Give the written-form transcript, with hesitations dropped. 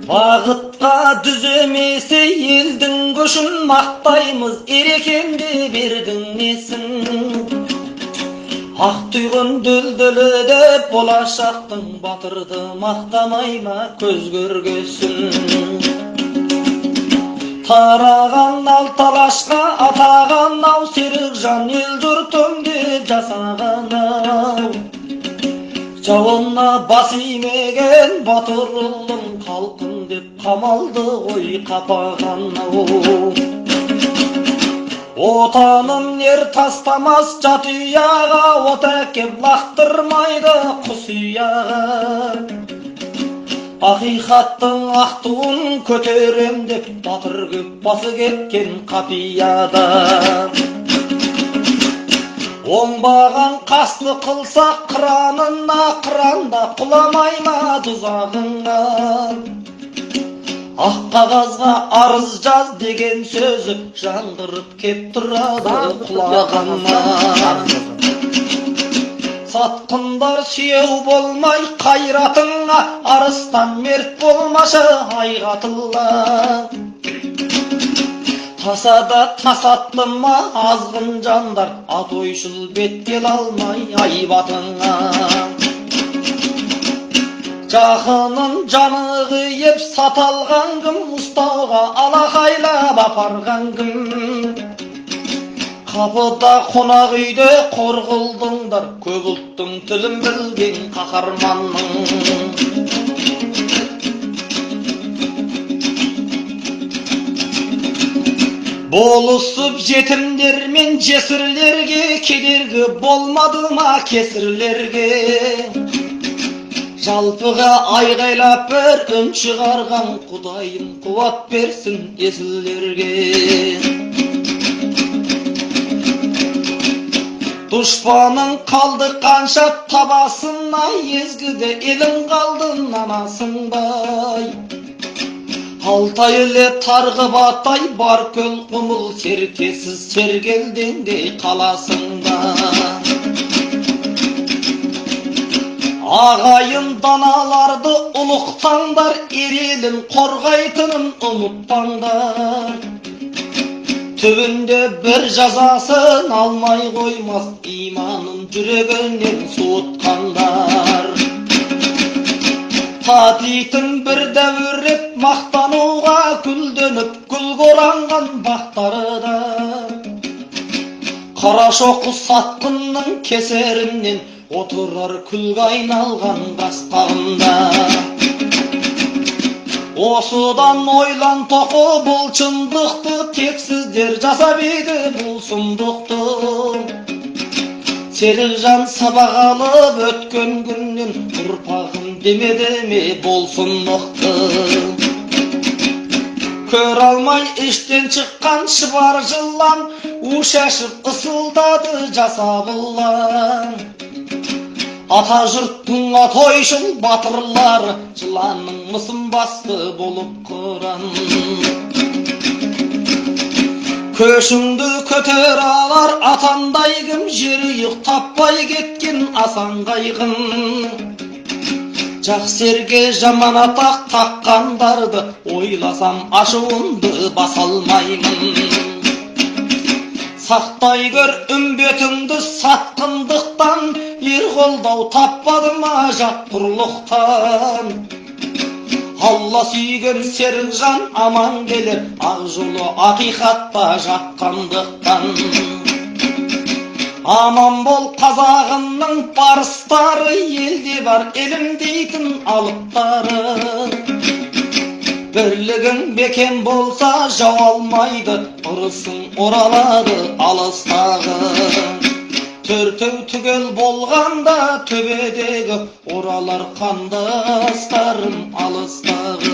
Бағытқа түземесе елдің көшін мақтаймыз, ерекем деп ердің несін. Ақ тұйғын дүлдүлі деп болашақтың батырды мақтамай ма көз көргесін. Тараған алты алашқа атаған ау, серік жан ел жұртым деп жасаған ау. Жауына бас имеген батыр ұлым халқым деп қамалды ғой қапаған ау. Отанын ер тастамас жат ұяға, от әкеп лақтырмайды құс ұяға. Ақиқаттың ақ туын көтерем деп батыр көп басы кеткен қапияда. Оңбаған қасты қылса қыранына, қыранда құламай ма тұзағыңа. Ақ қағазға арыз жаз деген сөзі жаңғырып кеп тұрады құлағыма. Сатқындар сүйеу болмай қайратыңа, арыстан мерт болмашы айғатыла. Тасада тасатты ма азғын жандар, ат ойшыл бет келе алмай айбатыңа. Жақынын жаны қиып саталған кім, ұстауға алақайлап апарған кім? Қапыда қонақ үйде қор қылдыңдар көп ұлттың тілін білген қаһарманның. Болысып жетімдер мен жесірлерге кедергі болмады ма кесірлерге? Жалпыға айғайлап бір үн шығарған, Құдайым қуат берсін есілдерге. Дұшпаның қалды қанша табасына, езгіде елің қалды нанасыңдай. Алтай іле тарғып атай бар көл құмыл серкесіз сергелдеңдей қаласыңда. Ағайын даналарды ұлықтаңдар, ер елін қорғайтынын ұмытпаңдар. Түбінде бір жазасын алмай қоймас иманын жүрегінен суытқандар. Татитын бір дәуірет мақтануға гүлденіп гүлге оранған бақтары да. Қарашоқы сатқынның кесірінен отырар күлге айналған қасқағында. Осыдан ойлан тоқы бұл шындықты, тексіздер жасап еді бұл сұмдықты. Серікжан сабақ алып өткен күннен, ұрпағым демеді ме болсын мықты. Көре алмай іштен шыққан шұбар жылан, у шашып ысылдады жасабылан. Ата жұрттың атойшыл батырлары, жыланның мысын басты болып қыран. Көшіңді көтере алар атандай кім, жер ұйық таппай кеткен асан қайғын. Жақсы ерге жаман атақ таққандарды, ойласам ашуымды баса алмаймын. Сақтай көр үмбетіңді сатқындықтан, ер қолдау таппады ма жат құрлықтан. Алла сүйген серік жан аман келер, ақ жолы ақиқатта жатқандықтан. Аман бол қазағымның барыстары, елде бар елім дейтін алыптары. Бірлігің бекем болса жау алмайды, ырысың оралады алыстағы. Төртеу түгел болғанда төбедегі оралар қандастарым алыстағы.